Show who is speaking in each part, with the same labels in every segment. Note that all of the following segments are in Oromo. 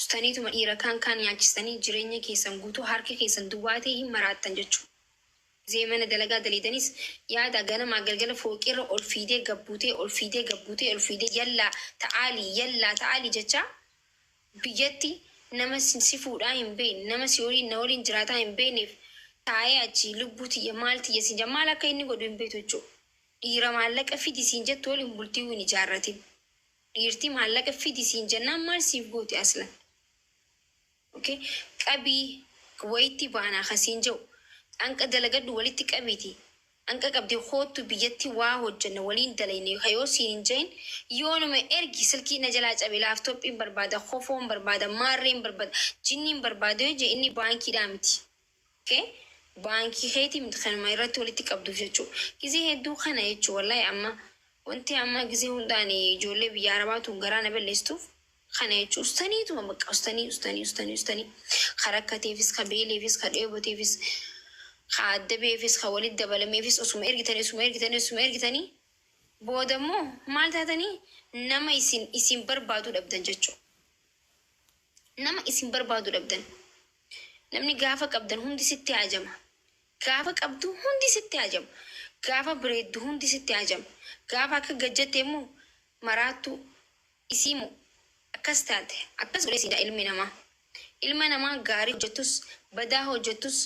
Speaker 1: Ustaniituma dhiira kaan kaan nyaachistanii jireenya keessan guutuu harki keessan duwwaa ta'e hin maraattan jechuudha. Gizee mana dalagaa daleeydanis yaada ganamaa galgala fooqiirra ol fiidee gad buutee ol fiidee gad buutee ol fiidee yallaa ta'aalii yallaa ta'aalii jechaa biyyatti nama si fuudhaa hin beeyne nama si waliin na waliin jiraataa hin beeyneef taa'ee achi lubbuu tiyya maal tiyya siin jedha maal akka inni godhu hin beeytu jechuudha. Dhiira maallaqa fidi siin jettu waliin bultiiwuu hin ijaarratin. Dhiirti maallaqa fidi siin jennaan maal siif gooti aslan? Ok qabii wayitti baanaa ka siin ja'u anqa dalagadhu walitti qabiiti anqa qabde koottu biyyatti waa hojjanna waliin dalayne ka yoo siin hin ja'in yoonuma ergi silkiin na jalaa cabe laaftoophiin barbaada kofoon barbaada maarreen barbada jinniin barbaada yoo ja'e inni baankiidhaa miti ok baankii keetii miti kanuma irratti walitti qabduuf jechuu gizee hedduu kana jechuu wallahi amma wanti amma gizee hunda ani ijoollee biyya arabaa tun garaa na balleessituuf Kana jechuun ustaniituma bakka ustaanii ustaanii ustaanii ustaanii ka rakkateefis ka beeleefis ka dheeboteefis ka adda beefis ka walitti dabalameefis osuma ergitanii osuma ergitanii osuma ergitanii booda immoo maal taatanii nama isin isin barbaadu dhabdan jechuudha. Nama isin barbaadu dhabdan. Namni gaafa qabdan hundi sitti haajama. Gaafa qabdu hundi sitti haajama. Gaafa bareeddu hundi sitti haajama. Gaafa akka gad jette immoo maraattuu. Isii moo akkas taate akkas godhee siin jedha ilmi namaa. Ilma namaa gaarii hojjettus badaa hojjettus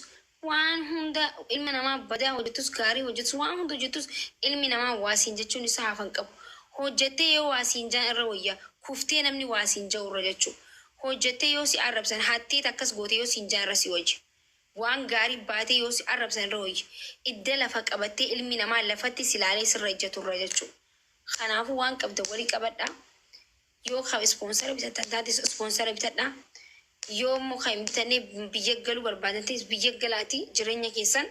Speaker 1: waan hunda ilma namaa badaa hojjettus gaarii hojjettus waan hunda hojjettus ilmi namaa waa siin jechuun isaa hafa hin qabu. Hojjettee yoo waa siin jaan irra wayya kuftee namni waa siin ja'u irra jechuu. Hojjettee yoo si arrabsan hatteet akkas goote yoo siin jaan irra si wayya. Waan gaarii baatee yoo si arrabsan irra wayya. Idda lafa qabattee ilmi namaa lafatti si laalee sirra ejjatu irra jechuu. Kanaafuu waan qabdan wali qabadhaa. Yoo ka ispoonsara bitattan taates ispoonsara bitadhaa. Yoo immoo ka hin bitanne biyya galuu barbaadan ta'es biyya galaatii jireenya keessan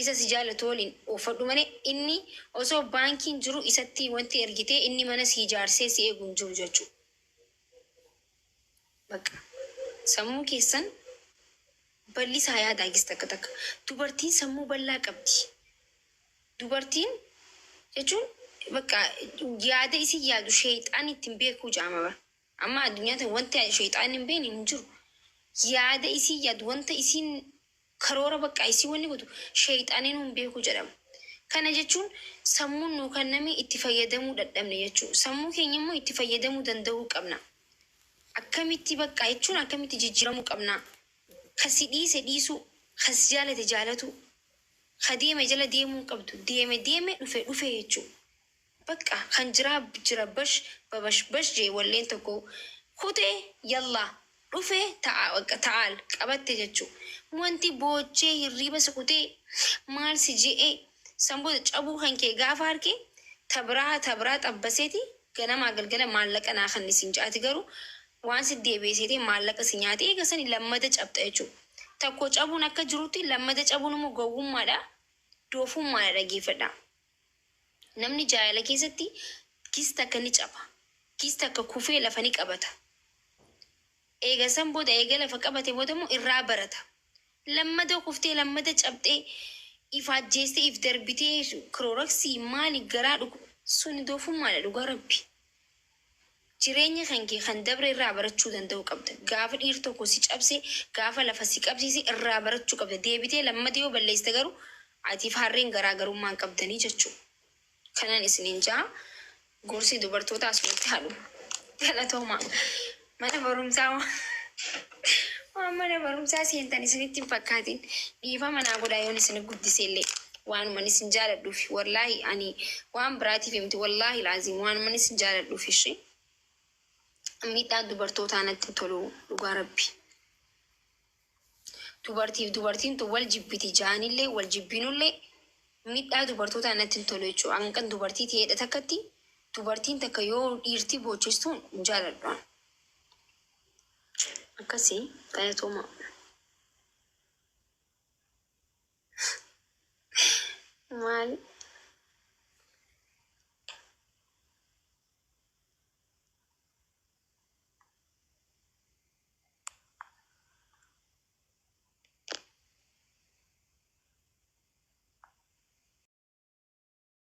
Speaker 1: isa si jaalatu waliin oofadhu malee inni osoo baankiin jiru isatti wanti ergitee inni mana si ijaarsee si eegu hin jiru jechuudha. Bakka sammuu keessan bal'isaa yaadaa gis takka takka. Dubartiin sammuu bal'aa qabdi. Dubartiin jechuun bakka yaada isin yaadu sheeyxaanni itti hin beekuu ja'ama bar. Amma addunyaa tana wanti sheeyxaanni hin beekne hin jiru. Yaada isin yaadu wanta isin karoora bakka isin wanni gootu sheeyxaaniin hin beekuu jedhama. Kana jechuun sammuun nuu kenname itti fayyadamuu dadhabne jechuudha. Sammuu keenya immoo itti fayyadamuu danda'uu qabna. Akkamitti bakka jechuun akkamitti jijjiiramuu qabna. Ka si dhiise dhiisuu, ka si jaalate jaalatuu. Ka deeme jala deemuu hin qabdu. Deeme deeme dhufe dhufe jechuu. Baqqa kan jiraa jira bash babash bash jee walleen tokko kute yallah dhufe ta'a baqqa ta'aal qabatte jechuu. Wanti boochee hirriiba si kutee maal si je'e san booda cabuu kan kee gaafa harke ta biraa ta biraa xabbaseeti ganamaa galgala maallaqa naa kanni siin je'a ati garuu waan si deebi'e seetee maallaqa si nyaate eega sani lammada cabxa jechuu. Takko cabuun akka jirutti lammada cabuun immoo gowwummaadha, doofummaadha dhageeffadhaa. Namni jaalala keessatti gis takka ni caba. Gis takka kufee lafa ni qabata. Eega san booda eega lafa qabate booda immoo irraa barata. Lammada kuftee lammada cabxee if ajjeestee if darbitee kirooraksii maali garaa dhuku suni doofummaadha dhugaa rabbi. Jireenya kan kee kan dabre irraa barachuu danda'uu qabda. Gaafa dhiirri tokko si cabse, gaafa lafa si qabsiise irraa barachuu qabda. Deebitee lammata yoo balleessite garuu atiif harreen garaa garummaa hin qabdanii jechuu. Kanan isiniin ja'a. Gorsi dubartootaa asumatti haa dhumu. Galatoomaa. Mana barumsaa waan mana barumsaa seentan isinitti hin fakkaatin. Dhiifama naa godhaa yoon isin guddise illee. Waanuman isin jaaladhuufi. Wallaahi ani waan biraatiif miti. Wallaahi laaziim waanuman isin jaaladhuufi ishee. Miidhaan dubartootaa natti hin tolu dhugaa rabbi. Dubartiif dubartiin tun wal jibbiti ja'anillee wal jibbinullee miidhaa dubartootaa natti hin tolu jechuudha. Hanqan dubartii ta'eedha takkatti dubartiin takka yoo dhiirti boochistu hin jaaladhu. an. Akkasii galatoomaa. Maal?